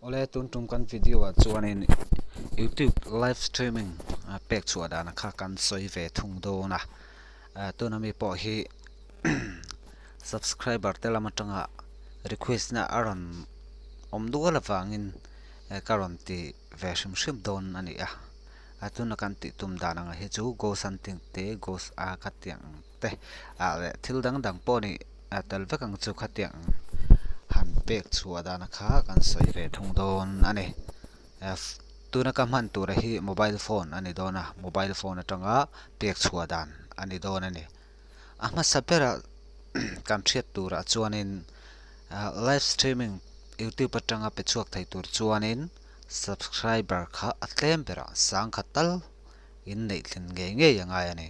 Awle tun tum kan video ah chuanin youtube live streaming pek chhuah dan kha kan sawi ve thung dawn a tuna mi pawh hi subscriber te lam atanga request na a rawn awm dual avangin ka rawn ti ve hrim hrim dawn a ni a tuna kan tih tum dan ang hi chu ghost hunting te ghost a khatiang te ah leh thil dang dang pawh a nih. A tel vek ang chu khatiang han pek chhuah dana kha kan sawi ve thung dawn a ni. Tuna ka hman tura hi mobile phone a ni dawn a, mobile phone atanga pek chhuah dan a ni dawn a ni. A hmasa bera kan hriat turah chuanin live streaming youtube atanga pe chhuak thei tur chuanin subscriber kha a tlem berah sangkhat tal inneih thlin ngei ngei a ngai a ni.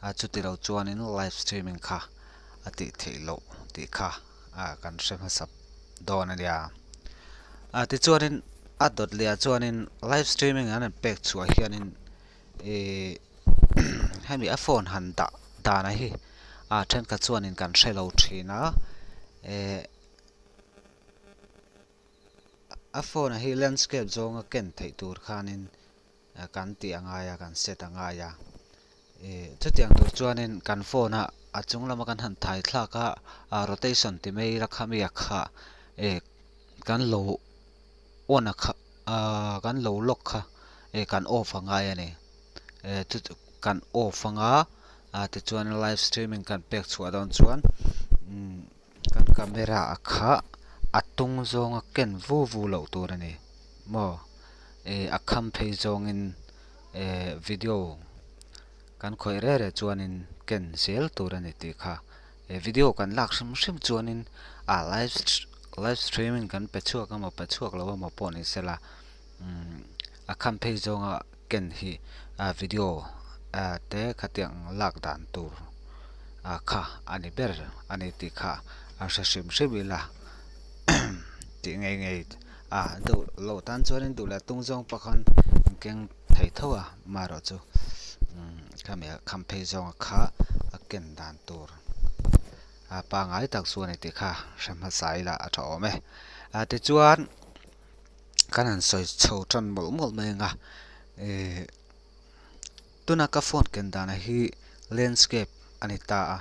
A chuti lo chuanin live streaming kha a tih theih loh tih kha kan hre hmasa dawn a nia. Tichuanin a dawt leh ah chuanin live streaming an han pek chhuah hianin ihh hemi a phone han dah dan a hi a thenkhat chuanin kan hre lo thin a eh a phone a hi landscape zawnga ken theih tur khanin kan tih a ngai a kan set a ngai a ih chutiang tur chuanin kan phone a a chung lama kan han thai thlak a ah rotation ti mai ila khami a kha ih kan lo on a kha ah kan lo lock kha ih kan off a ngai a ni eh chu chu kan off anga ah tichuan live streaming kan pek chhuah dawn chuan umm kan camera a kha a tung zawnga ken vu vu loh tur a ni maw eh a kham phei zawngin eh video kan khawih reh reh chuanin ken zel tur a ni tih kha eh video kan lak hrim hrim chuanin a live live streaming kan pe chhuak emaw pe chhuak lo emaw pawh ni sela umm a kham phei zawnga ken hi ah video ah te khatiang lak dan tur ah kha a ni ber a ni tih kha a hre hrim hrim ila tih ngei ngei a duh loh tan chuanin duh leh tung zawng pawh khan an keng thei tho a amaherawhchu umm khami a kham phei zawnga kha a ken dan tur a pangngai tak chu a ni tih kha hre hmasa ila a tha awm e ah tichuan. Kan han sawi chho tan mawlh mawlh mai ang a ihh tuna ka phone ken dana hi landscape a ni ta a a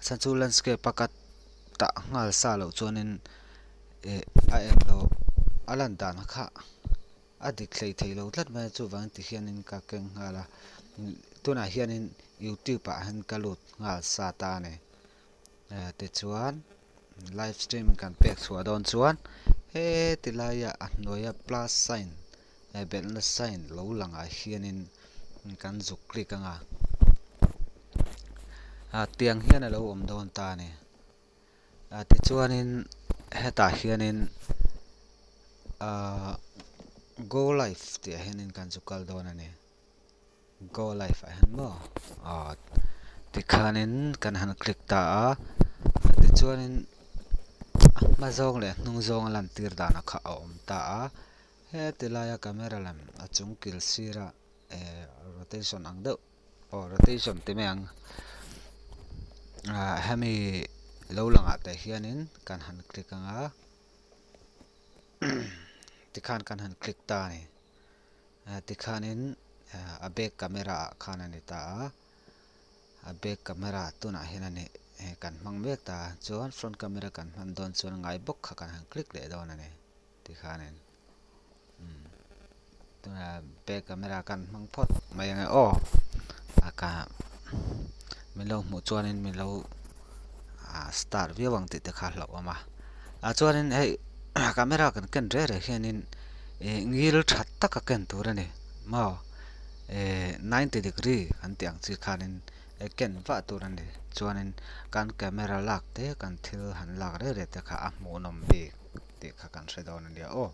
chhan chu landscape a ka tah nghal sa loh chuanin ih a eng lo a lan dan kha a dik hlei thei lo tlat mai a chuvangin ti hianin ka keng nghal a tunah hianin youtube ah hian ka lut nghal sa ta a ni tichuan. Live stream kan pek chhuah dawn chuan heti laia a hnuaia plus sign eh belhna sign lo langah hianin kan zuk click ang a ah tiang hian a lo awm dawn ta a ni ah tichuanin hetah hianin ah go live tih ah hianin kan zuk kal dawn a ni. Go live ah hian maw aw tikhanin kan han click ta a tichuanin a hma zawng leh a hnung zawng a lantir danah kha a awm ta a heti laia camera lam a chung kil sira eh rotation ang deuh aw rotation ti mai ang ah hemi lo langah te hianin kan han click ang a tikhan kan han click ta a ni. Tikhanin a back camera ah khan a ni ta a, a back camera tunah hian a ni kan hmang mek ta a, chuan front camera kan hman dawn chuan ngai bawk kha kan han click leh dawn a ni tikhanin umm tunah back camera kan hmang phawt mai ang e aw a ka min lo hmuh chuanin min lo ah star viau ang tih te kha a hlauhawm a ah chuanin hei camera kan ken reh reh hianin. Ih ngil tha tak a ken tur a ni maw eh ninety degree kan tih ang chi khanin ken vah tur a ni chuanin kan camera lak te kan thil han lak reh reh te kha a hmuhnawm bik tih kha kan hre dawn a nia aw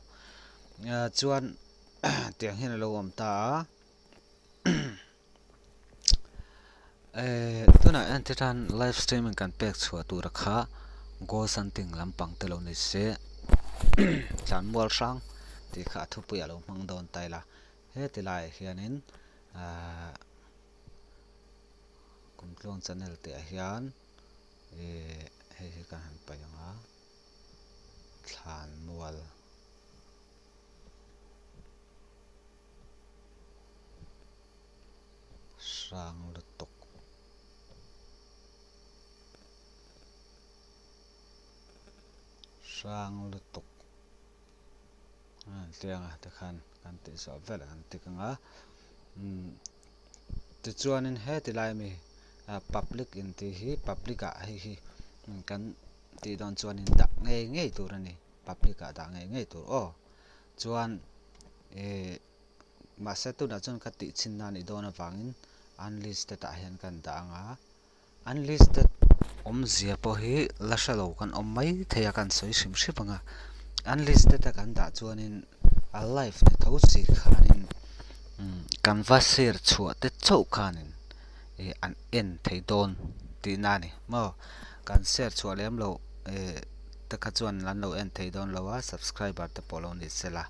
chuan tiang hian a lo awm ta a. Tunah hian ti tan live streaming kan pek chhuah tura kha goal hunting lampang te lo ni se tlan mual hrang tih kha a thupui a lo hmang dawn ta ila heti laiah hianin ahh kumtluang channel tih ah hian ih hei hi kan han paih ang a thlan mual. Hrang lutuk tianga tikhan kan tih zawh vel an tik ang a tichuanin heti lai ami public intih hi public ah hei hi kan tih dawn chuanin dah ngei ngei tur a ni public ah dah ngei ngei tur aw chuan ih mahse tunah chuan ka tih chhin na a nih dawn avangin unlisted ah hian kan dah ang a. Unlisted awmzia pawh hi la hre lo kan awm mai thei a kan sawi hrim hrim ang a, unlisted a kan dah chuanin a live ni tho si khanin kan va share chhuah te chauh khanin ih an en thei dawn tihna a ni maw, kan share chhuah lem loh ih te kha chuan an lo en thei dawn lo a subscriber te pawh lo ni sela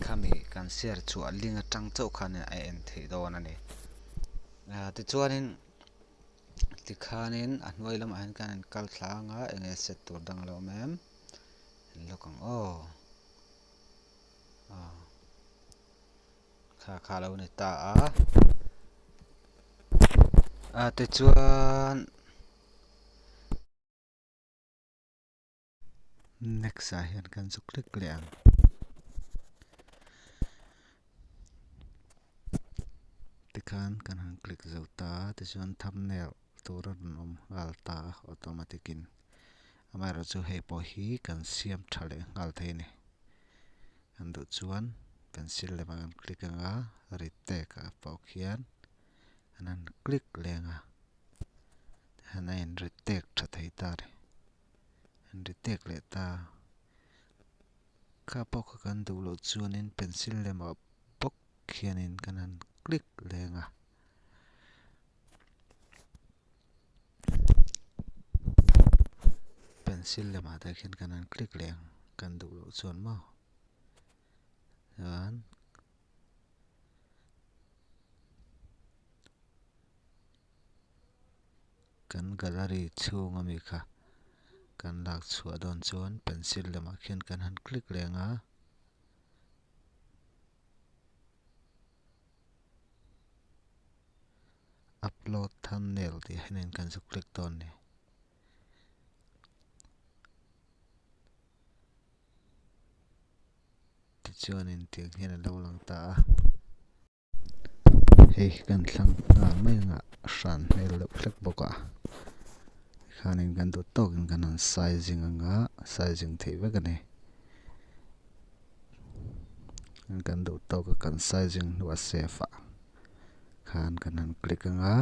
khami kan share chhuah link atang chauh khanin a en thei dawn a ni. Tichuanin tikhanin a hnuai lamah hian kan in kal thla ang a eng nge set tur dang a lo awm em en lawk ang aw kha kha a lo ni ta a tichuan. Next ah hian kan zu click leh ang. Tikhan kan han click zo ta a tichuan thumbnail tur a rawn awm nghal ta a automatic in amaherawhchu chu hei pawh hi kan siam tha leh nghal thei a ni. Kan duh chuan pencil lemah kan click ang a retake ah pawh khian an han click leh ang a tihian a in retake tha thei ta a ni. An ri tek leh ta. Kha pawh kha kan duh loh chuanin pencil lemah bawk hianin kan han click leng a. Pencil lemah te khian kan han click leh ang kan duh loh chuan maw. Chuan. Kan gallery chhung ami kha kan lak chhuah dawn chuan pencil lamah khian kan han click leh ang a. Upload thumbnail tih hianin kan zu click dawn a ni. Tichuanin tiang hian a lo lang ta a. Hei hi kan thlang nghal mai ang a hran hmel deuh hlek bawk a tikhanin kan duh tawkin kan han sizing ang a sizing theih vek a ni kan duh tawk a kan sizing hnuah save ah khan kan han click ang a.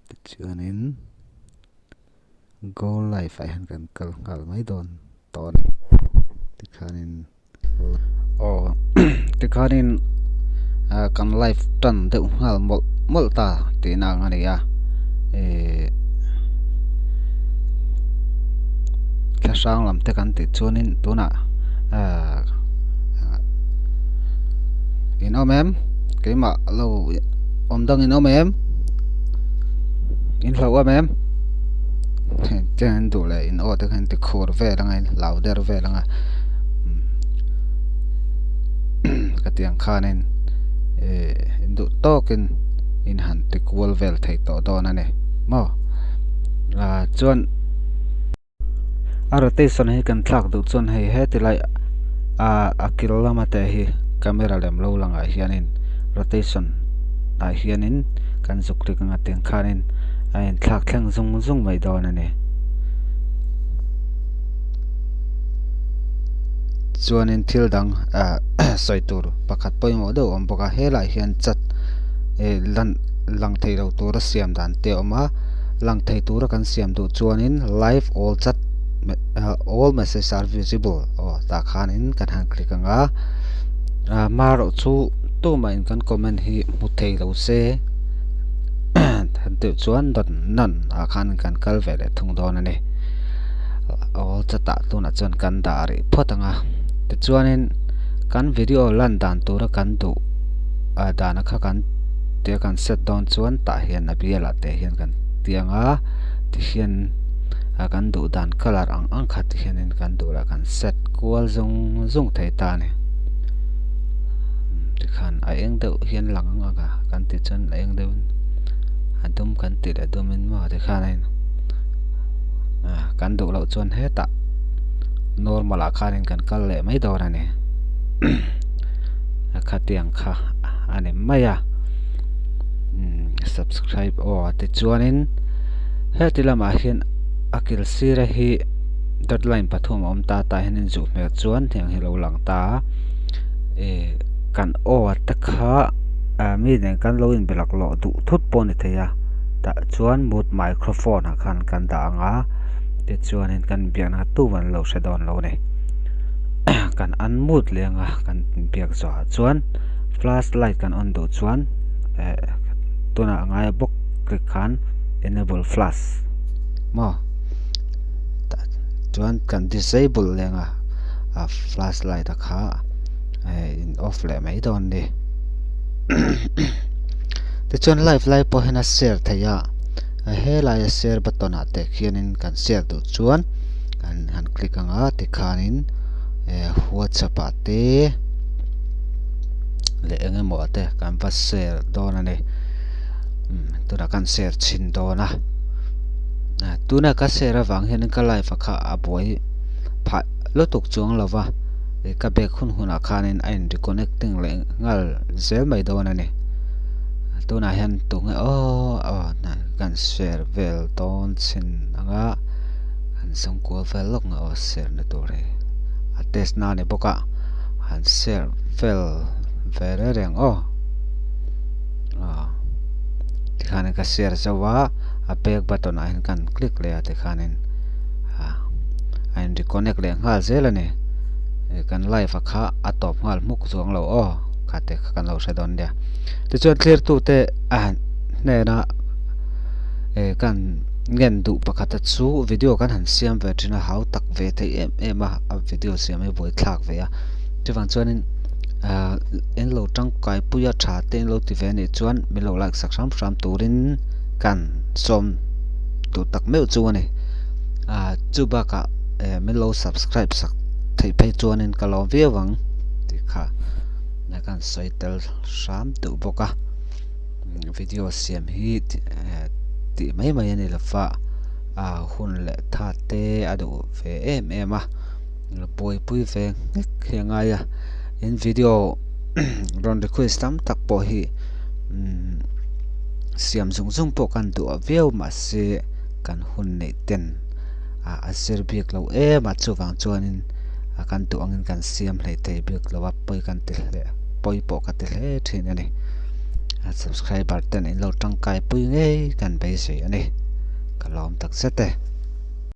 Tichuanin Go live ah hian kan kal nghal mai dawn tawh a ni. Tikhanin aw tikhanin ah kan live tan deuh nghal mawlh mawlh ta tihna ang a ni a ihh thla hrang lam te kan tih chuanin tunah ah in awm em keimah lo awm dang in awm em in hlauh awm em tiang in duh leh in aw te kha in ti khur vel anga in hlau der vel anga ka tiang khanin ih in duh tawkin in han ti kual vel thei tawh dawn a ni maw ah chuan. A rotation hi kan thlak duh chuan hei heti lai ah a kil lama te hi camera lem lo langah hianin rotation ah hianin kan zuk rik anga tiang khanin a inthlak thleng zung zung mai dawn a ni. Chuanin thil dang ah sawi tur pakhat pawimawh deuh a awm bawk a helaiah hian chat eh lan lang thei lo tura siam dan te a awm a. Lang thei tura kan siam duh chuanin live all chat all message are visible aw tah khanin kan han click ang a marawh chu tumahin kan comment hi hmu thei lo se han tih chuan dot none ah khan kan kal ve leh thung dawn a ni all chat ah tunah chuan kan dah rih phawt ang a tichuanin kan video lan dan tura kan duh dana kha kan tia kan set dawn chuan tah hian a bialah te hian kan ti ang a tihian ah kan duh dan colour ang ang kha tihianin kan duh lah kan set kual zung zung thei ta a ni tikhan a eng deuh hian lang ang a kan tih chuan a eng deuhin a dum. dum kan tih leh dumin maw tikhanin kan duh loh chuan hetah normal ah khanin kan kal leh mai dawn a ni khatiang kha a ni mai a subscribe aw tichuanin heti lamah hian a kil sira hi dot line pathum a awm ta tah hian inzuh hmel chuan tiang hi a lo lang ta a ih kan aw te kha mi nen kan lo inbe laklawh duh thut pawh a ni thei a tah chuan mute microphone ah khan kan dah ang a tichuanin kan biakna kha tu an lo hre dawn lo a ni kan unmute leh ang a kan biak zawh ah chuan flash light kan on duh chuan eh tunah a ngai bawk click khan enable flash maw tah chuan kan disable leh ang a a flash light a kha eh in off leh mai dawn a ni tichuan live lai pawh hian a share theih a helaia share button ah te khianin kan share duh chuan kan han click ang a tikhanin eh whatsapp ah te leh eng emaw te kan va share dawn a ni tunah kan share chhin dawn a tuna ka share avang hianin ka live a kha a buai phah lutuk chuang lo va ka bag hun hunah khanin a in reconnecting leh nghal zel mai dawn a ni tunah hian tunge aw aw kan share vel dawn chhin ang a han zawng kual vel lawk ang aw share na tur hi a test na a ni bawk a han share vel ve reng reng aw aw tikhanin ka share zo a a back button ah hian kan click leh a tikhanin a in reconnect leh nghal zel a ni kan live a kha a tawp nghal hmuk chuang lo aw kha te kha kan lo hre dawn nia tichuan thlirtute a han hnena eh kan ngen duh pakhata chu video kan han siam ve thin a hau tak ve thei em em a a video siam hi buaithlak ve a chuvang chuanin ah in lo tangkai pui a tha te in lo ti ve anih chuan min lo like sak hram hram turin kan sawm duh tak meuh chu a ni ah chu bakah eh min lo subscribe sak theih phei chuanin ka lawm viau ang tih kha kan sawi tel hram duh bawk a video siam hi tih mai mai a ni lo va ah hun leh tha te a duh ve em em a buaipui ve nghek hi a ngai a in video rawn request tam tak pawh hi siam zung zung pawh kan duh viau mahse kan hun neih ten a zir bik lo em a chuvang chuanin kan duh angin kan siam hlei thei bik lo a pawi kan ti hle pawi pawh ka ti hle thin a ni a subscriber ten in lo tangkai pui ngei kan beisei a ni ka lawm tak zet e.